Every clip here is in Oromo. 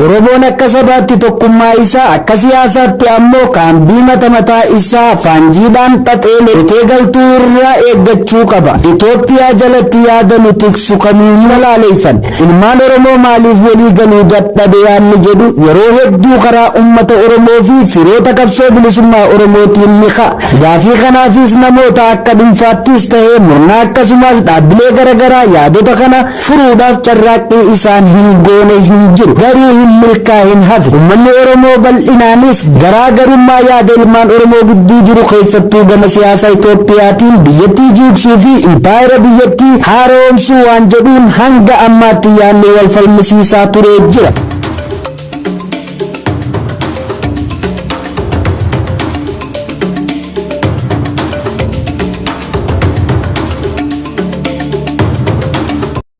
Oromoon akka sabaatti tokkummaa isaa, akka siyaasaatti ammoo kaambii mata mataa isaa faanjiidhaan xaxee lootee galtuu irraa eeggachuu qaba. Itoophiyaa jalatti yaada nu tiksu kamiinuu balaaleeffanna. Ilmaan Oromoo maaliif walii galuu dadhabe yaadni jedhu yeroo hedduu karaa uummata Oromoo fi firoota qabsoo bilisummaa Oromootiin ni ka'a. Gaafii kanaafis namoota akka dhuunfaattis ta'ee murnaa akkasumas dhaabbilee garaagaraa yaadota kana furuudhaaf carraaqqii isaan hin goone hin jiru. Garuu hin milkaa'in hafe. Uummanni Oromoo bal'inaanis garaagarummaa yaada ilmaan Oromoo gidduu jiru keessattuu gama siyaasa Itoophiyaatiin biyyattii jiigsuu fi impaayera biyyattii haaromsuu waan jedhuun hanga ammaatti yaadni wal falmisiisaa turee jira.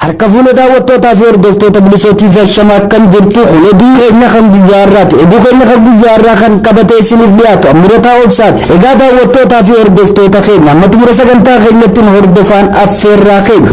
Harka fuula daawwattootaa fi hordoftoota bilisootiif shama akkam jirtu? Kun oduu keenya kan guyyaa har'aati. Oduu keenya kan guyyaa har'aa kan qabatee isiniif dhiyaatu Ammirataa Obsaati. Egaa daawwattootaa fi hordoftoota keenya, amma xumura sagantaa keenyatti nu hordofaan affeerraa keenya.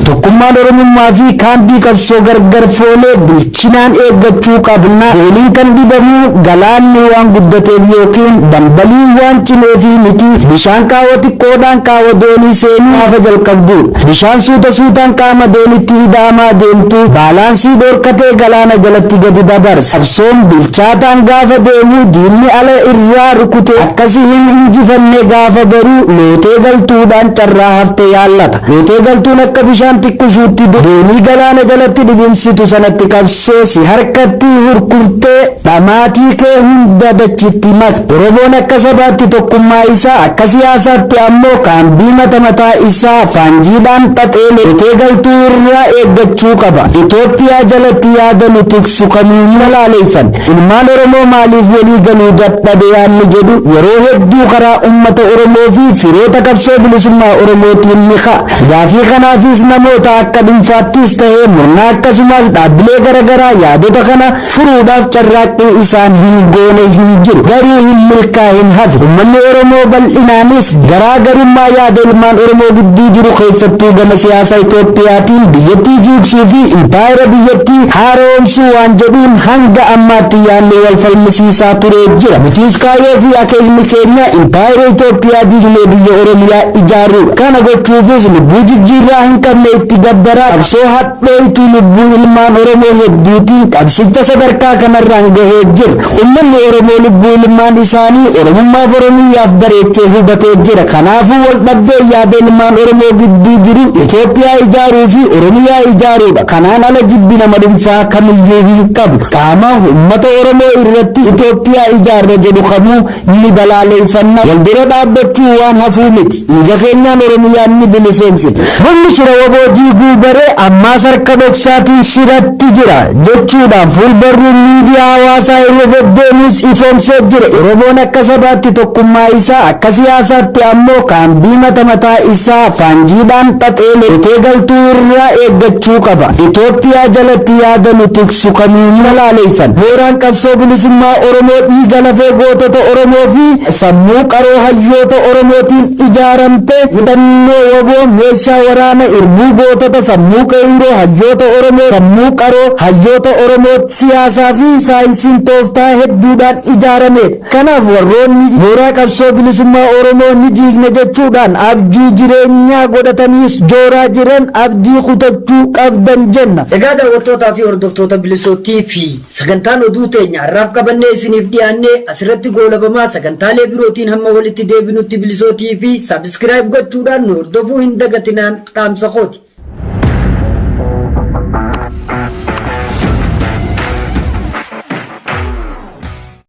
Tokkummaan Oromummaa fi kaambii qabsoo gargar foolee bilchinaan eeggachuu qabna. Gooliin kan dhibamu galaanni waan guddateef yookiin dambaliin waan cimeefi miti. Bishaan qaawwa xiqqoodhaan qaawwa doonii seenuu gaafa jalqabduudha. Bishaan suuta suutaan qaama doonitti hidhaamaa deemtu baalaansii dhorkatee galaana jalatti gadi dabarsa. Qabsoon bilchaataan gaafa deemu diinni ala irraa rukute akkasii hin injifanne gaafa garuu lootee galtuudhaan carraa hafte yaallata. Lootee galtuun akka bishaan xiqqishuutti doonii galaana jalatti dhibimsitu sanatti qabsoo si harkatti hurkurtee dhamaatii kee hunda dachitti maqxe. Oromoon akka sabaatti tokkummaa isaa, akka siyaasaatti ammoo kaambii mata mataa isaa faanjiidhaan xaxee lootee galtuu irraa eeggachuu qaba. Itoophiyaa jalatti yaada nu tiksu kamiinuu balaaleeffanna. Ilmaan Oromoo maaliif walii galuu dadhabe yaadni jedhu yeroo hedduu karaa uummata Oromoo fi firoota qabsoo bilisummaa Oromootiin ni ka'a. Gaafii kanaafis namoota akka dhuunfaattis ta'ee murnaa akkasumas dhaabbilee garaagaraa yaadota kana furuudhaaf carraaqqii isaan hin goone hin jiru. Garuu hin milkaa'in hafe. Uummanni Oromoo bal'inaanis garaagarummaa yaada ilmaan Oromoo gidduu jiru keessattuu gama siyaasa Itoophiyaatiin biyyattii jiigsuu fi impaayera biyyattii haaromsuu waan jedhuun hanga ammaatti yaadni wal falmisiisaa turee jira. Nutis kaayyoo fi akeekni keenya impaayera Itoophiyaa diignee biyya Oromiyaa ijaaruudha. Kana gochuufis lubbuu jijjiirraa hin qabne itti gabbaraa qabsoo hadhooytuu lubbuu ilmaan Oromoo hedduutiin qabsicha sadarkaa kanarraan gahee jira. Uummanni Oromoo lubbuu ilmaan isaanii Oromummaaf Oromiyaaf bareechee hubatee jira. Kanaafuu wal dhabdee yaada ilmaan Oromoo gidduu jiru Itoophiyaa ijaaruu fi Oromiyaa ijaaruudha. Kanaan ala jibbi nama dhuunfaa kamiyyuu hin qabu. Qaama uummata Oromoo irratti Itoophiyaa ijaarra jedhu kamuu ni balaaleffanna. Wal dura dhaabbachuu waan hafuu miti. Ija keenyaan Oromiyaan ni bilisoomsiti. Humni shira WBO diiguu baree ammaas harka dhoksaatiin shiratti jira jechuudhaan fuulbarruun miidiyaa hawaasaa irra deddeemus ifoomsee jira. Oromoon akka sabaatti tokkummaa isaa, akka siyaasaatti ammoo kaambii mata mataa isaa faanjiidhaan xaxee lootee galtuu irraa eeggachuu qaba. Itoophiyaa jalatti yaada nu tiksu kamiinuu balaaleeffanna. Mooraan qabsoo bilisummaa Oromoo dhiiga lafee gootota Oromoo fi sammuu qaroo hayyoota Oromootiin ijaaramte hidhannoo WBO, meeshaa waraana irbuu gootota sammuu qeerroo hayyoota Oromoo, sammuu qaroo hayyoota Oromoo, siyaasaa fi saayinsiin tooftaa hedduudhaan ijaaramedha. Kanaaf warroonni mooraa qabsoo bilisummaa Oromoo ni diigna jechuudhaan abjuu jireenyaa godhataniis jooraa jiran abdii kutachuu qabdan jenna. Egaa daawwattootaa fi hordoftoota bilisootii fi sagantaan oduu teenya har'aaf qabannee isiniif dhiyaannee asirratti goolabamaa. Sagantaalee birootiin hamma walitti deebinutti bilisootii fi subscribe gochuudhaan nu hordofuu hin dagatinaan dhaamsa kooti.